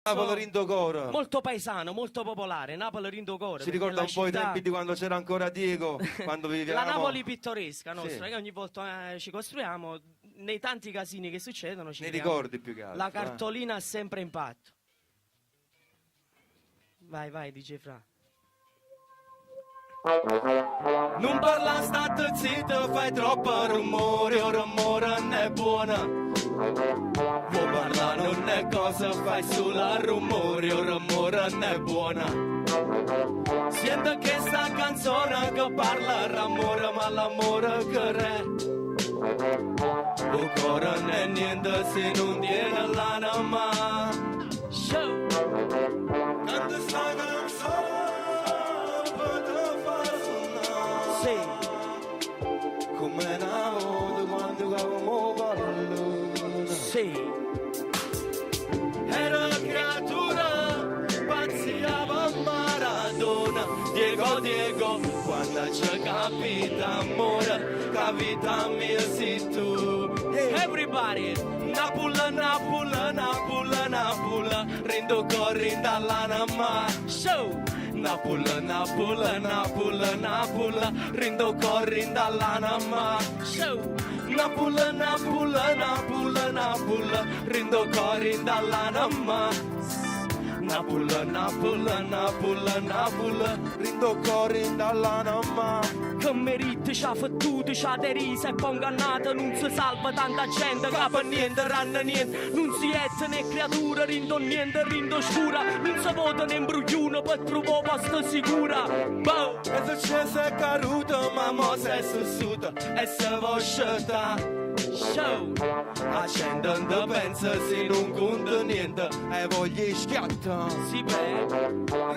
Napoli dint' 'o core. Molto paesano, molto popolare, Napoli dint' 'o core. Ci ricorda un po' i tempi di quando c'era ancora Diego, quando vivevamo. La Napoli pittoresca nostra, che ogni volta ci costruiamo, nei tanti casini che succedono, ci Nei creiamo ricordi più che altro. La cartolina ha sempre impatto. Vai, vai, DJ Fra. Nun parlà statte zitta, fai troppo rumore, 'o rumore nun è buono. Vuò parlà nun è cosa, fai solo rumore, 'o rumore nun è buono. Siente chesta canzone che parla r'ammore, ma l'ammore che r'è? 'O core nun è niente si nun tiene l'anema. Show! Canta sta canzone pe' te fa sunnà. Sì. Come 'na vota quando giocavamo 'o pallone. Sì. Ero creatura, pazziava a Maradona. Diego, Diego, quando c'è capita amore, capita mia sei tu. Everybody! Napule, Napule, Napule, Napule, dint' 'o core, dint' all'anema. Show! Napule, Napule, Napule, Napule, dint' 'o core, dint' all'anema. Show! Napule, Napule, Napule, Napule, dint' 'o core, dint' all'anema. Napule, Napule, Napule, Napule, dint' 'o core, dint' all'anema. Che merita, c'ha fottuto, c'ha derisa e poi ingannata. Non si salva tanta gente che per niente ranna niente. Non si etta né creatura, rindo niente, rindo scura. Non si vota né imbruglione per trovare posto sicura. Boh! È successo è caduto, ma mo s'è sussuto e se vo scetà. Show! 'A gente nun te pensa si nun conta niente e voglio schiatta. Sì, beh.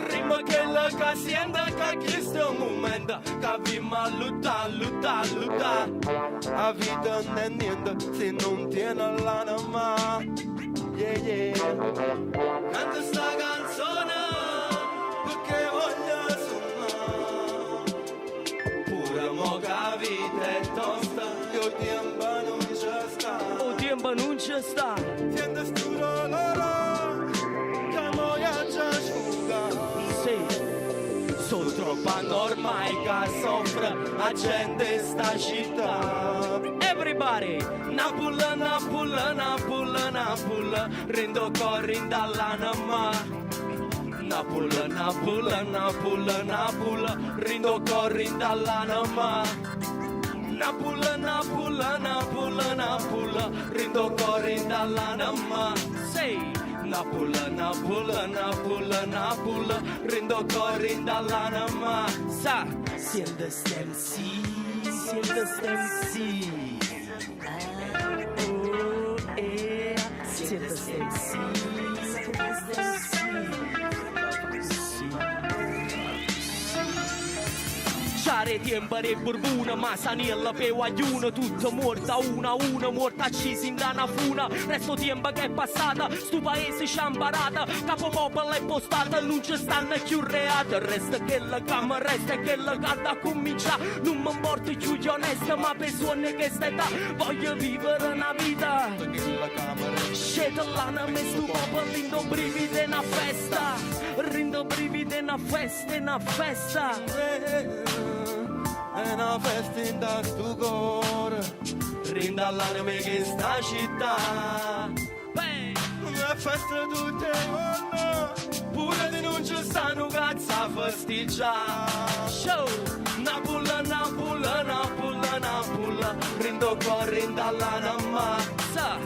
Rimm chell che sient che chisto è 'o mumento che avimma luttà, luttà, luttà. 'A vita nun è niente si nun tiene l'anema. Yeah. Canta sta canzone perché voglio sunnà. Pure mo che 'a vita è tosta e 'o tiempo nun ce sta. 'O tiempo nun ce sta. Siente stu dolore che mo già sfuga. Sì. Sono troppo ormai che soffre 'a gente 'e sta città. Everybody! Napule, Napule, Napule, Napule, dint' 'o core, dint' all'anema. Napule, Napule, Napule, Napule, dint' 'o core, dint' all'anema. Napule, Napule, Napule, Napule, dint' 'o core, dint' all'anema. Sì. Napule, Napule, Napule, Napule, dint' 'o core, dint' all'anema. Sa. Siente st'MC, siente st'MC. Oh, eh. Siente st'MC, siente st'MC. Sì. C'era tempo dei Borbone, Masaniello pe guaglione, tutto morto a uno a uno, morto accisi in una funa. Resto tempo che è passata, sto paese ci ha imparata, capopopolo è postata, non ci stanno più reati. Resta quella che mi resta e quella che da cominciare. Non mi importa più di onesta, ma per suoni che sta età, voglio vivere una vita. Sceta l'anima e sto popolo rindo brividi è una festa, rindo brividi è una festa, è una festa. È una festa in da sto cuore, rinda all'anima che sta città. Beh. Una festa tutte le giorni, pure se non ci stanno cazzo a festeggiare. Show! Napule, Napule, Napule, Napule, rind' 'o core, dint' all'anema. Sa.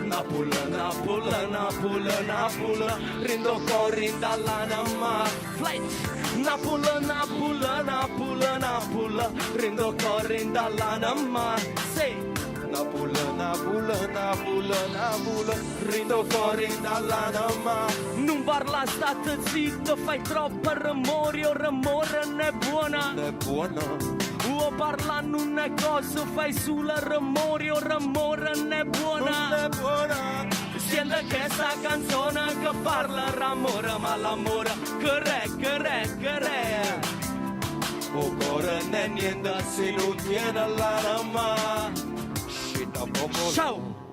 Napule, Napule, Napule, Napule, rind' 'o core, dint' all'anema. Flight! Napule, Napule, Napule, Napule, rind' 'o core, dint' all'anema. Sì. Napule, Napule, Napule, Napule, rind' 'o core, dint' all'anema. Non parla, state zitto, fai troppo rumore, 'o rumore non è buona. È buono. O parla non è cosa, fai solo rumore, 'o rumore non è buona. Non è buona. Siente questa canzone che parla d'amore, ma l'amore che re, che re, che re. 'O core non è niente se non tiene l'anima. Scita popolo. Ciao!